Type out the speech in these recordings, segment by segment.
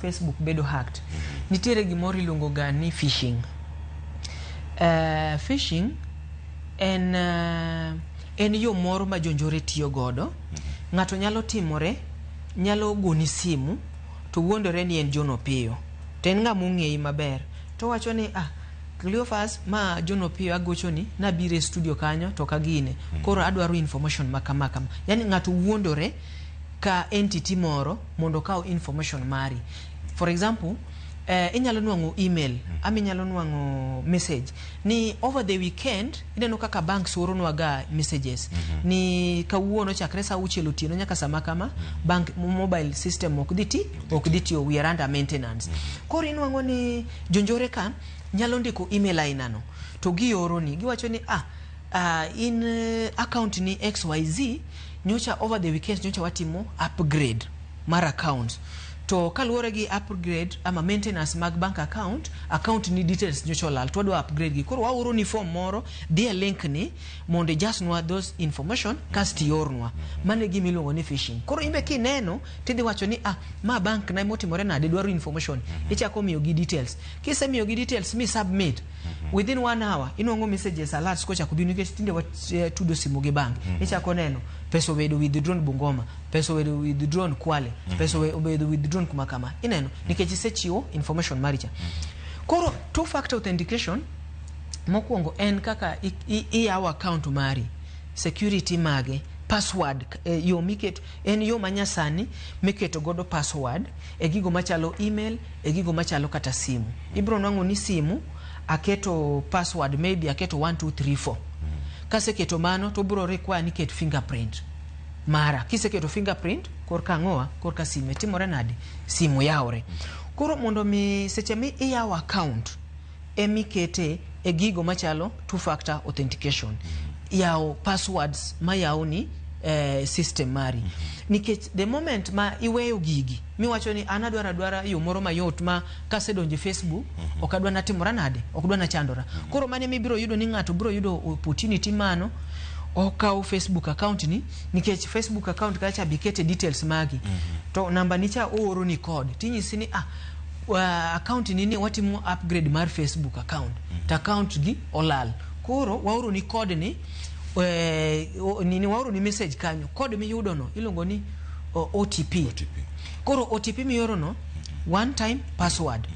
Facebook bedo hacked, nitiere gimoro iluongo ga ni phishing. Phishing en yo moro ma jonjore tiyo godo. Ng'ato nyalo timore, nyalo goni simu to wuondore ni en John Opiyo, to en ng'ama ong'eyi maber, to wacho ni, "Ah, Cleophas, ma John Opiyo agochoni, nabiro e studio kanyo to kagine, koro adwaro information ma kama kama." Yani ng'ato wuondore ka entity moro mondo okaw information mari. For example, inyalo nwang'o email ama inyalo nwang'o message ni over the weekend, ineno kaka banks oronwa ga messages ni kawuono chakre saa 6 otieno nyaka sama kama, bank mobile system ok dhi tiyo, we are under maintenance. Koro inwang'o ni jonjore ka nyalo ndiko email ainano to gioroni, giwacho ni, "Ah, in account ni XYZ, nyocha over the weekend nyocha watimo upgrade mar account, to kaluwore gi upgrade ama maintenance mag bank account, account ni details nyocha olal, to wadwa upgrade gi. Koro waoro ni form moro, dhi e link ni mondo ijasnwa those information kasto iornwa." Mano e gima iluongo ni phishing. Koro imbe kineno tidhi wacho ni, "Ah, ma bank na motimore nade, dwaro information." Ichako miyo gi details. Kisemiyo gi details mi submit, within one hour inwang'o messages, alerts kochako biro, nikech tinde watudo simu gi bank. Ichako neno pesa obedo withdrawn Bungoma, pesa obedo withdrawn Kwale, pesa obedo withdrawn kuma kama. Ineno nikech isechiwo information mari cha. Koro two factor authentication mokwongo en kaka iyawo account mari, security mage, password, yo miketo en yo manyasani miketo godo password e gigo machalo email, e gigo machalo kata simu. Ibiro nwang'o ni simu aketo password, maybe aketo 1 2 3 4. Kaseketo mano to biro require ni ket fingerprint mara. Kiseketo fingerprint, korka ang'owa, korka simu timore nade? Simu yawre. Koro mondo mi seche mi iyawo account emikete e gigo machalo two factor authentication, yawo passwords mayawoni system mari, nikech the moment ma iweyo gigi miwacho ni an adwaro adwara yo moro mayot ma kasedonjo e Facebook, ok adwa natimora nade, ok adwa nachandora. Koro mano mibiro yudo ni ng'ato biro yudo opportunity mano okawo Facebook account ni, nikech Facebook account kacha bikete details magi to namba ni cha ooro ni code tinyisi ni, "Ah, account ni watimo upgrade mar Facebook account to account gi olal, koro waoro ni code ni, nini, waoro ni message kanyo." Code miyudo no iluongo ni OTP. OTP. Koro OTP mioro no, one time password,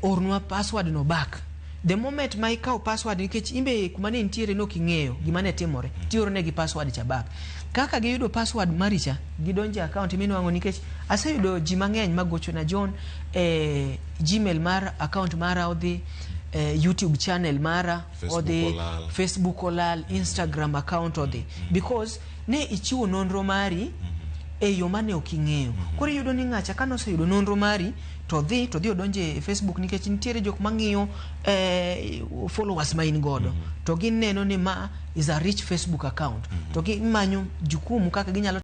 ornwa password no back. The moment ma ikawo password, nikech imbe kuma ne nitiere nok ing'eyo gima ne timore, tioro negi password cha back. Kaka giyudo password mari cha, gidonjo e account minwang'o, nikech aseyudo ji mang'eny magochona, "John, Gmail mar account mara odhi, YouTube channel mara Facebook odhi, olal." Facebook olal, Instagram account odhi," because ne ichiwo nonro mari e yo mane ok ing'eyo. Koro iyudo ni ng'acha ka noseyudo nonro mari to dhi odonjo e Facebook, nikech nitiere jok mang'iyo followers ma in godo to gineno ni ma is a rich Facebook account, to gimanyo jukumu kaka ginyalo